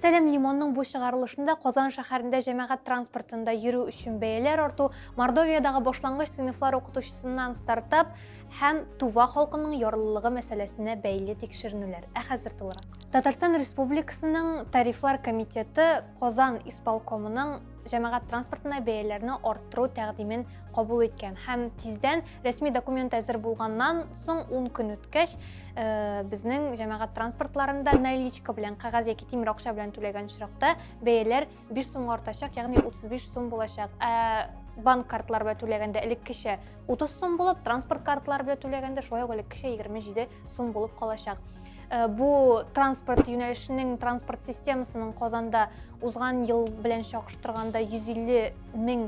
Сәлам Лимонның бу чыгарылышында Казан шәһәрендә җәмәгать транспортында йөрү өчен бәяләр арту, Мордовиядагы башлангыч сыйныфлар укытучысыннан стартап һәм Тува халкының ярлылыгы мәсьәләсенә бәйле тикшеренүләр. Ә хәзер тулырак. Татарстан Республикасының Тарифлар комитеты Казан исполкомының җәмәгать транспортына бәяләрне арттыру тәкъдимен кабул иткән һәм тиздән рәсми документ әзер булганнан соң 10 көн үткәч, э, безнең җәмәгать транспортларында наличка белән кәгазь яки тимер акча белән түләгән очракта бәяләр 5 сумга артачак, ягъни 35 сум булачак. Ә банк картлары белән түләгәндә элеккечә 30 сум булып, транспорт картлары белән түләгәндә шулай ук элеккечә 27 сум булып калачак. Э, бу транспорт юнәлешенең транспорт системасының Казанда узган ел белән чагыштырганда 150 мең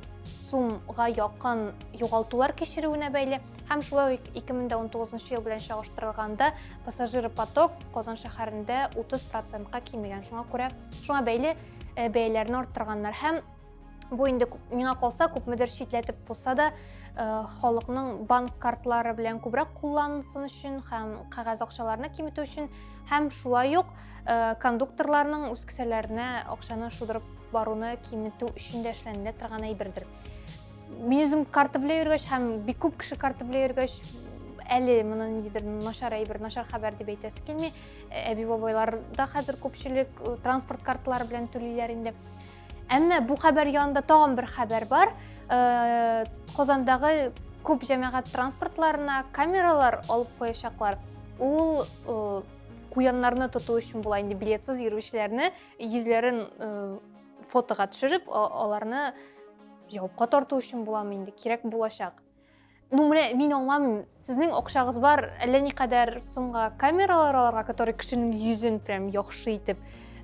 сумга якын югалтулар кичерүенә бәйле һәм шулай ук 2019 ел белән чагыштырганда пассажиропоток Казан шәһәрендә 30 процентка кимегән. Шуңа күрә шуңа бәйле э, бәяләрне арттырганнар һәм Бу инде миңа калса күпмедер читләтеп булса да э, халыкның банк картлары белән күбрәк куллансын өчен һәм кәгазь акчаларны киметү өчен һәм шулай ук э, кондукторларның үз кесәләренә акчаны шудырып баруны киметү өчен дә эшләнелә торган әйбердер. Мин үзем карта белән йөргәч һәм бик күп кеше карта белән йөргәч, әле моны ниндидер начар әйбер, начар хәбәр дип әйтәсе килми. Әби-бабайлар да хәзер күпчелек э, транспорт карталары белән түлиләр инде. Әмма бу хәбәр янында тагын бер хәбәр бар. Э, Казандагы күп җәмәгать транспортларына камералар алып куячаклар. Ул э, куяннарны тоту өчен була инде билетсыз йөрүчеләрне йөзләрен э, фотога төшереп, аларны җавапка тарту өчен буламы инде, кирәк булачак. Ну, менә мин аңламыйм, сезнең акчагыз бар, әллә никадәр сумга камералар аларга, который кешенең йөзен прям яхшы итеп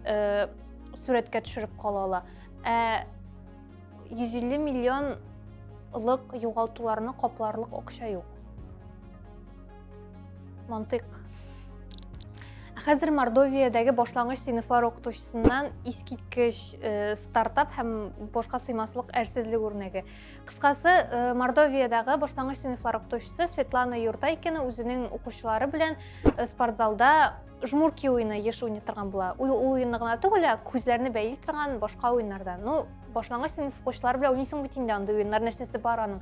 э, сурәткә төшереп кала ала. Ә 150 миллионлык югалтуларны капларлык акча юк. Мантыйк. Хәзер Мордовиядәге башлангыч сыйныфлар укытучысыннан искиткеч э, стартап һәм башка сыймаслык әрсезлек үрнәге. Кыскасы, э, Мордовиядагы башлангыч сыйныфлар укытучысы Светлана Юртайкина үзенең укучылары белән э, спортзалда жмурки уены еш уйный торган була. Ул уенны гына түгел, ә күзләрне бәйли торган башка уеннарда. Ну, башлангыч сыйныф укучылары белән уйныйсың бит инде андый уеннар нәрсәсе бар аның.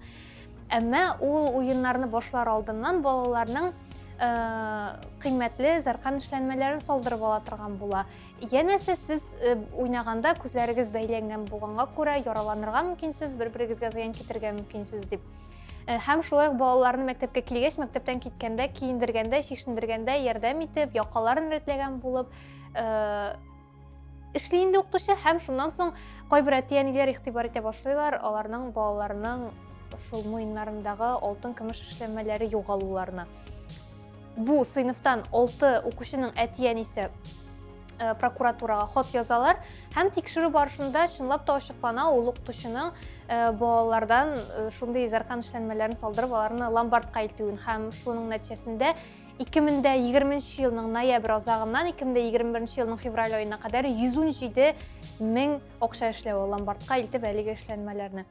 Әмма ул уеннарны башлар алдыннан балаларның э, кыйммәтле зәркан эшләнмәләрен салдырып ала торган була. Янәсе, сез э, уйнаганда күзләрегез бәйләнгән булганга күрә яраланырга мөмкинсез, бер-берегезгә зыян китерергә мөмкинсез дип. Э, һәм шулай ук балаларны мәктәпкә килгәч, мәктәптән киткәндә, киендергәндә, чишендергәндә ярдәм итеп, якаларын рәтләгән булып, э, эшли инде укытучы һәм шуннан соң кайбер әти-әниләр игътибар итә башлыйлар, аларның балаларының шул муеннарындагы алтын көмеш эшләнмәләре югалуларына. Бу сыйныфтан 6 укучының әти-әнисе э, прокуратурага хат язалар һәм тикшерү барышында чынлап та ачыклана ул укытучының э, балалардан э, шундый заркан эшләнмәләрен салдырып аларны ломбардка илтүен һәм шуның нәтиҗәсендә 2020 елның ноябрь азагыннан 2021 елның февраль аена кадәр 117 мең акча эшләве ломбардка илтеп әлеге эшләнмәләрне.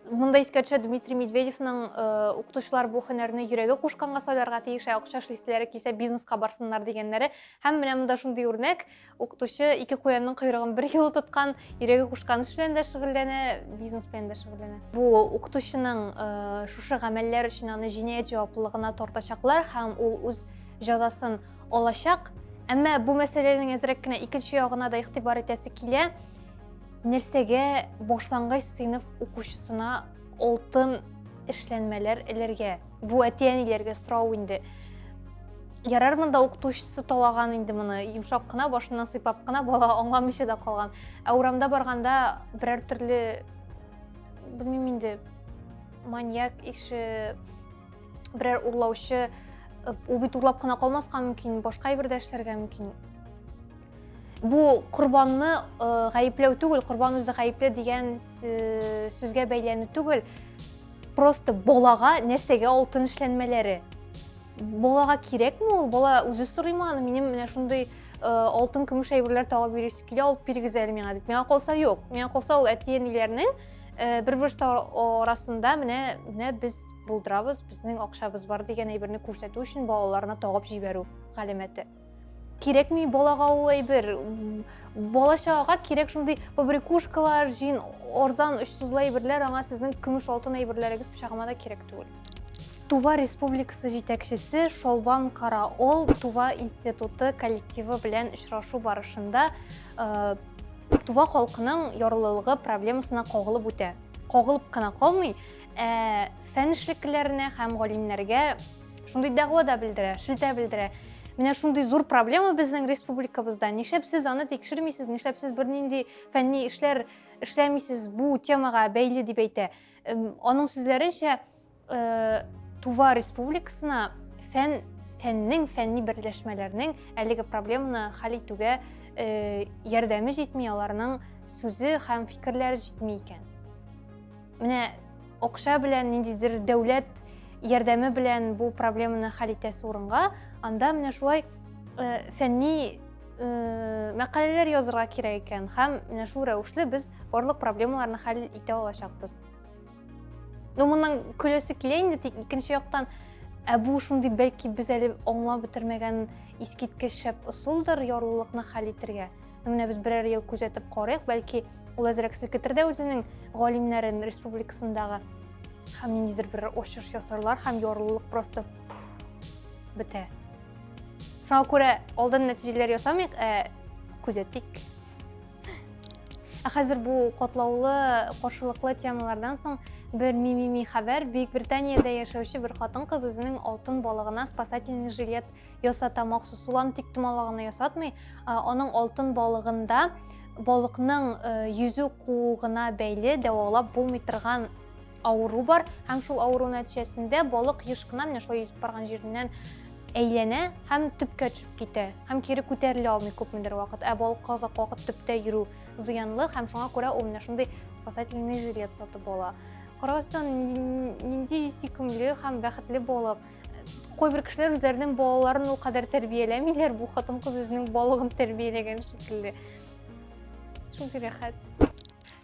Монда искә төшә Дмитрий Медведевның э, укытучылар бу һөнәрне йөрәге кушканга сайларга тиеш, ә акча эшлиселәре килсә бизнеска барсыннар дигәннәре. Һәм менә монда шундый үрнәк, укытучы ике куянның койрыгын бер юлы тоткан, йөрәге кушкан эш белән дә шөгыльләнә, бизнес белән дә шөгыльләнә. Бу укытучының э, шушы гамәлләр өчен аны җинаять җаваплылыгына тартачаклар һәм ул үз җәзасын алачак. Әмма бу мәсьәләнең әзрәк кенә икенче ягына да игътибар итәсе килә. Нәрсәгә башлангыч сыйныф укучысына алтын эшләнмәләр элергә? Бу әти-әниләргә сорау инде. Ярар монда укытучысы талаган инде моны, йомшак кына башыннан сыйпап кына бала аңламыйча да калган. Ә урамда барганда берәр төрле белмим инде маньяк ише берәр урлаучы ул бит урлап кына калмаска мөмкин, башка әйбер дә эшләргә мөмкин. Бу корбанны э, гаепләү түгел, корбан үзе гаепле дигән сүзгә бәйләнү түгел. Просто балага нәрсәгә алтын эшләнмәләре? Балага кирәкме ул? Бала үзе сорыймы аны? Минем менә шундый э, алтын көмеш әйберләр тагып йөрисе килә, алып бирегез әле миңа дип. Миңа калса юк. Миңа калса ул әти-әниләрнең э, бер-берсе арасында менә менә без булдырабыз, безнең акчабыз бар дигән әйберне күрсәтү өчен балаларына тагып җибәрү галәмәте. Кирәкми балага ул әйбер. Бала чагага кирәк шундый побрякушкалар, җин, арзан, очсызлы әйберләр, аңа сезнең көмеш алтын әйберләрегез пычагыма да кирәк түгел. Тува Республикасы җитәкчесе Шолбан Караол Тува институты коллективы белән очрашу барышында э, Тува халкының ярлылыгы проблемасына кагылып үтә. Кагылып кына калмый, ә фән эшлеклеләренә һәм галимнәргә шундый дәгъва да белдерә, шелтә белдерә. Менә шундый зур проблема безнең республикабызда. Нишләп сез аны тикшермисез, нишләп сез бернинди фәнни эшләр эшләмисез бу темага бәйле дип әйтә. Аның сүзләренчә, э, Тува республикасына фән фәннең, фәнни берләшмәләрнең әлеге проблеманы хәл итүгә э, ярдәме җитми, аларның сүзе һәм фикерләре җитми икән. Менә акча белән ниндидер дәүләт ярдәме белән бу проблеманы хәл итәсе урынга, анда менә шулай э, фәнни э, мәкаләләр язырга кирәк икән һәм менә шул рәвешле без барлык проблемаларны хәл итә алачакбыз. Ну, моннан көләсе килә инде, тик икенче яктан, ә бу шундый бәлки без әле аңлап бетермәгән искиткеч шәп ысулдыр ярлылыкны хәл итергә. Ну, менә без берәр ел күзәтеп карыйк, бәлки ул әзрәк селкетер дә үзенең галимнәрен республикасындагы һәм ниндидер бер очыш ясарлар һәм ярлылык просто бетә. Шуңа күрә алдан нәтиҗәләр ясамыйк, ә күзәтик. Ә хәзер бу катлаулы, каршылыклы темалардан соң бер мимими хәбәр. Бөек Британиядә яшәүче бер хатын-кыз үзенең алтын балыгына спасательный жилет ясата махсус. Ул аны тик томала гына ясатмый. Аның алтын балыгында балыкның э, йөзү куыгына бәйле дәвалап булмый торган авыру бар һәм шул авыру нәтиҗәсендә балык еш кына менә шулай йөзеп барган җиреннән әйләнә һәм төпкә төшеп китә һәм кире күтәрелә алмый күпмедер вакыт. Ә балыкка озак вакыт төптә йөрү зыянлы һәм шуңа күрә ул менә шундый спасательный жилет сатып ала. Карагыздан нинди сөйкемле һәм бәхетле балык. Кайбер кешеләр үзләренең балаларын ул кадәр тәрбияләмиләр, бу хатын-кыз үзенең балыгын тәрбияләгән шикелле. Шундый рәхәт.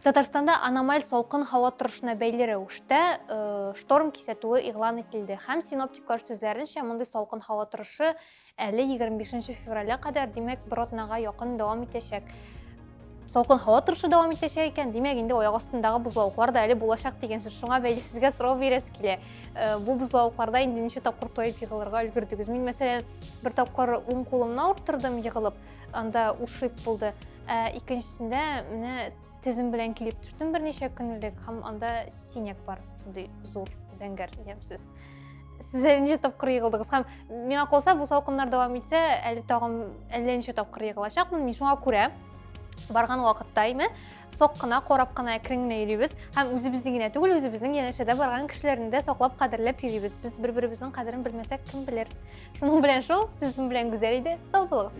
Татарстанда аномаль салкын һава торышына бәйле рәвештә э, шторм кисәтүе игълан ителде. Һәм синоптиклар сүзләренчә, мондый салкын һава торышы әле 25 февральгә кадәр, димәк, бер атнага якын дәвам итәчәк. Салкын һава торышы дәвам итәчәк икән, димәк, инде аяк астындагы бозлавыклар да әле булачак дигән сүз. Шуңа бәйле сезгә сорау бирәсе килә. Э, бу бозлавыкларда инде ничә тапкыр тоеп егылырга өлгердегез? Мин, мәсәлән, бер тапкыр уң кулымны авырттырдым егылып, анда ушиб булды. Ә икенчесендә менә тезем белән килеп төштем берничә көн элек һәм анда синяк бар, шундый зур, зәңгәр, ямьсез. Сез әле ничә тапкыр егылдыгыз? Һәм миңа калса, бу салкыннар дәвам итсә, әле тагын әллә ничә тапкыр егылачакмын. Мин шуңа күрә барган вакытта име, сак кына, карап кына әкрен генә йөрибез һәм үзебезне генә түгел, үзебезнең янәшәдә барган кешеләрне дә саклап, кадерләп йөрибез. Без бер-беребезнең кадерен белмәсәк, кем белер? Шуның белән шул, сезнең белән Гүзәл иде. Сау булыгыз.